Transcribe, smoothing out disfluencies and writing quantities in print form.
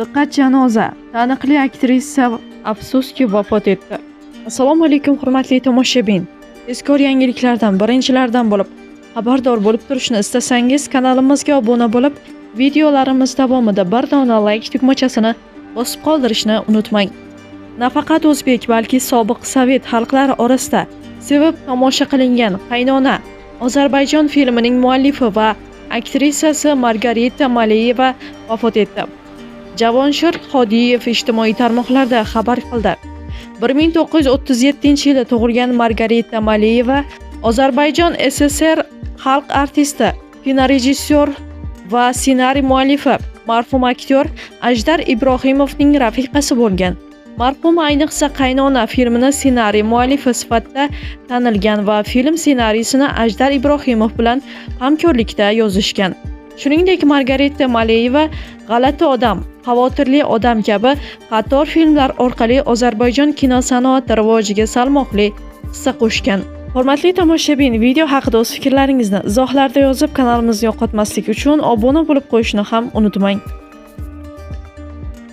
Diqqat, janoza! Taniqli aktrisa afsuski vafot etdi. Assalomu alaykum, hurmatli tomoshabin. Tezkor yangiliklardan birinchilardan bo'lib xabardor bo'lib turishni istasangiz, kanalimizga obuna bo'lib, videolarimiz davomida bir dona like tugmachasini bosib qoldirishni unutmang. Nafaqat o'zbek, balki sobiq sovet xalqlari orasida sevib tomosha qilingan Qaynona Ozarbayjon filmining muallifi va aktrisasi Margarita Maliyeva vafot etdi. Javonshir Hodiyev ijtimoiy tarmoqlarda xabar qildi. 1937-yilda tug'ilgan Margarita Maliyeva Ozarbayjon SSR xalq artisti, kinorejissyor va ssenariy muallifi, marhum aktyor Ajdar Ibrohimovning rafiqasi bo'lgan. Marhum ayniqsa Qaynona filmini ssenariy muallifi sifatida tanilgan va film ssenariysini Ajdar Ibrohimov bilan hamkorlikda yozishgan. Shuningdek, Margarita Maliyeva G'alati odam, Xavotirli odam kabi qator filmlar orqali Ozarbayjon kino sanoati rivojiga salmoqli hissa qo'shgan. Hurmatli tomoshabin, video haqida o'z fikrlaringizni izohlarda yozib, kanalimizni yo'qotmaslik uchun obuna bo'lib qo'yishni ham unutmang.